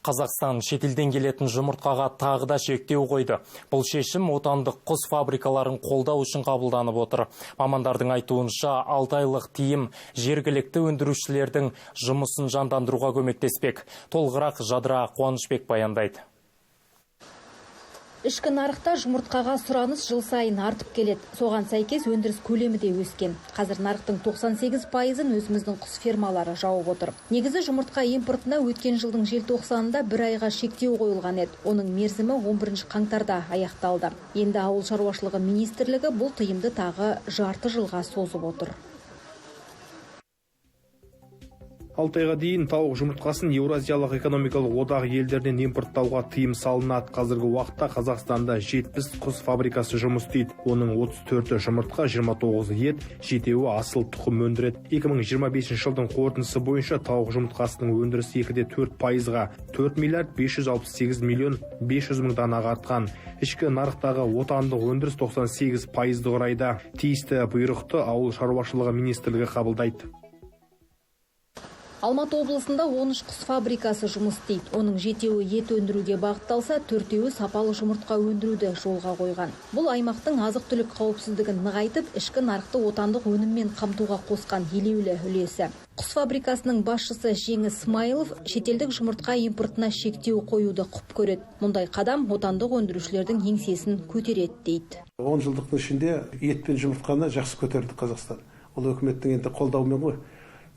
Қазақстан шетелден келетін жұмыртқаға тағы да шектеу қойды. Бұл шешім отандық құс фабрикаларын қолдау үшін қабылданып отыр. Мамандардың айтуынша, 6 айлық тыйым жергілікті өндірушілердің жұмысын жандандыруға көмектеспек. Толығырақ Жадыра Қуанышбек баяндайды. Ішкі нарықта жұмыртқаға сұраныс жыл сайын артып келеді. Соған сәйкес өндіріс көлемі де өскен. Қазір нарықтың 98%-ын өзіміздің құс фермалары жауып отыр. Негізі жұмыртқа импортына өткен жылдың желтоқсанында бір айға шектеу қойылған еді. Оның мерзімі 11 қаңтарда аяқталды. Енді Ауыл шаруашылығы министрлігі бұл тыйымды тағы жарты жылға созып отыр. 6 айға дейін тауық жұмыртқасын Еуразиялық экономикалық одақ елдерінен импорттауға тыйым салынады. Қазіргі уақытта Қазақстанда 70 құс фабрикасы жұмыс істейді. Оның 34-і жұмыртқа, 29-ы ет, 7-еуі асыл тұқым өндіреді. 2025 жылдың қорытындысы бойынша тауық жұмыртқасының өндірісі 2,4%-ға 4 миллиард 568 миллион 500 мың данаға артқан. Ішкі нарықтағы отандық өндіріс 98%-ды құрайды. Тиісті бұйрықты Ауыл шаруашылығы министрлігі қабылдайды. Алматы облысында 13 құс фабрикасы жұмыс істейді. Оның 7-еуі ет өндіруге бағытталса, 4-еуі сапалы жұмыртқа өндіруді жолға қойған. Бұл аймақтың азық-түлік қауіпсіздігін нығайтып, ішкі нарықты отандық өніммен қамтуға қосқан елеулі үлесі. Құс фабрикасының басшысы Жеңіс Смайылов шетелдік жұмыртқа импортына шектеу қоюды құп көреді. Мұндай қадам отандық өндірушілердің еңсесін көтереді дейді. 10 жылдықтың ішінде ет пен жұмыртқаны жақсы көтерді Қазақстан. Ол үкіметтің енді қолдауымен ғой.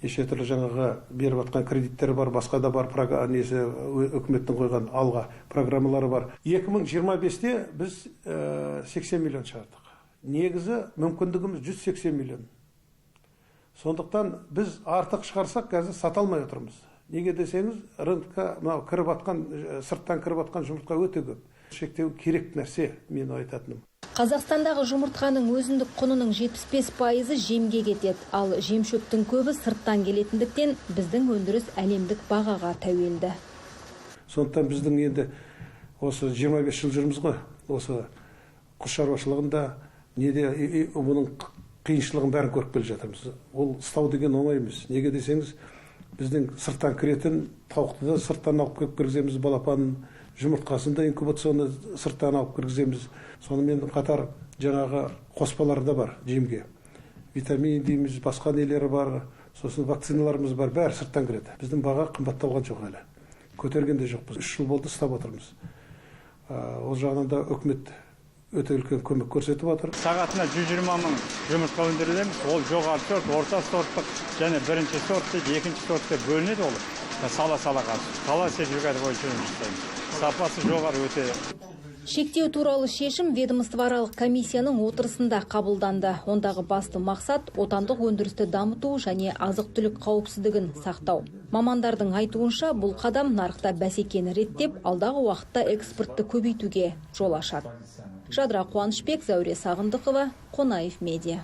Неше түрлі жаңағы беріп жатқан кредиттер бар, басқа да бар, несі үкіметтің қойған алға программалары бар. 2025-те біз 80 миллион шығардық. Негізі мүмкіндігіміз 180 миллион. Сондықтан біз артық шығарсақ, қазір сата алмай отырмыз. Неге десеңіз, рынокқа мынау кіріп атқан, сырттан кіріп атқан жұмыртқа өте көп. Шектеу керек нәрсе, мен айтатыным. Қазақстандағы жұмыртқаның өзіндік құнының 75%-ы жемге кетеді, ал жемшөптің көбі сырттан келетіндіктен біздің өндіріс әлемдік бағаға тәуелді. Сондықтан біздің енді осы 25 жыл жүрміз ғой, осы құс шаруашылығында неде бұның қиыншылығын бәрін көріп келе жатырмыз. Ол ұстау деген оңай емес. Неге десеңіз, біздің сырттан кіретін тауықты да сырттан алып келіп кіргіземіз, балапанын, жұмыртқасын да инкубационы сырттан алып кіргіземіз. Сонымен қатар жаңағы қоспалар да бар жемге. Витамин дейміз, басқа нелері бар, сосын вакциналарымыз бар, бәрі сырттан кіреді. Біздің баға қымбатталған жоқ әлі. Көтерген де жоқпыз. 3 жыл болды ұстап отырмыз. Ол жағынан да үкімет өте үлкен көмек көрсетіп отыр. Сағатына 120 мың жұмыртқа өндірілеміз. Ол жоғары сорт, орта сорттық және бірінші сорт дейді, екінші сорт деп бөлінеді ол. Сала-салаға. Сала сертификаты бойынша жұмыс жасаймыз. Сапасы жоғары өте. Шектеу туралы шешім ведомствоаралық комиссияның отырысында қабылданды. Ондағы басты мақсат отандық өндірісті дамыту және азық-түлік қауіпсіздігін сақтау. Мамандардың айтуынша, бұл қадам нарықта бәсекені реттеп, алдағы уақытта экспортты көбейтуге жол ашады. Жадыра Қуанышбек, Зәуре Сағындықова, Қонаев Медиа.